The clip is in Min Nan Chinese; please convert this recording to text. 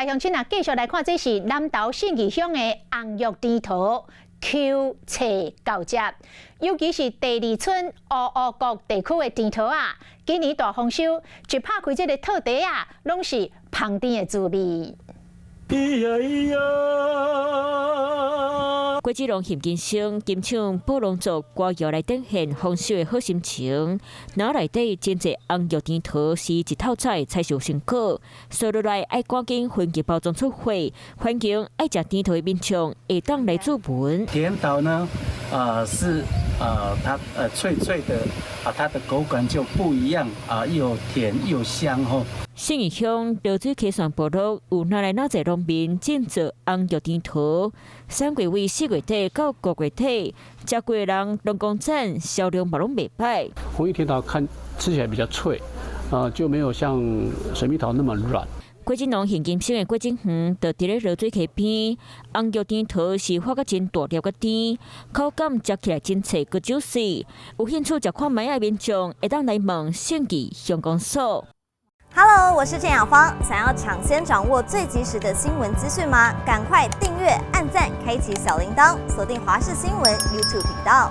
來鄉親啊，繼續來看，這是南投信義鄉的紅玉甜桃 Q 脆厚汁，尤其是第二村烏烏國地區的甜桃啊，今年大豐收，一拍開這个套袋啊，攏是芳甜的滋味。喲郭子龍、邢金生金唱布朗族歌謠來展現豐收的好心情。腦內底真濟紅玉甜桃是一透早採收成果，所落來愛趕緊分級包裝出貨，歡迎愛食甜桃的民眾會當來諮詢。甜桃呢，是它脆脆的，啊，它的口感就不一樣，啊，又甜又香吼。信義鄉濁水溪線部落有哪來哪濟農民種植紅玉甜桃，3月尾4月底到5月底，食過的人攏講讚，銷量嘛攏袂䆀。紅玉甜桃看吃起來比較脆，啊，就沒有像水蜜桃那麼軟。果子農現金生的果子園就佇咧濁水溪邊，紅玉甜桃是發甲真大粒佮甜，口感食起來真脆閣酒水。有興趣食看覓的民眾會當來問信義鄉公所。 Hello，我是鄭雅芳。想要搶先掌握最及時的新聞資訊嗎？趕快訂閱、按讚、開啟小鈴鐺，鎖定華視新聞 YouTube 頻道。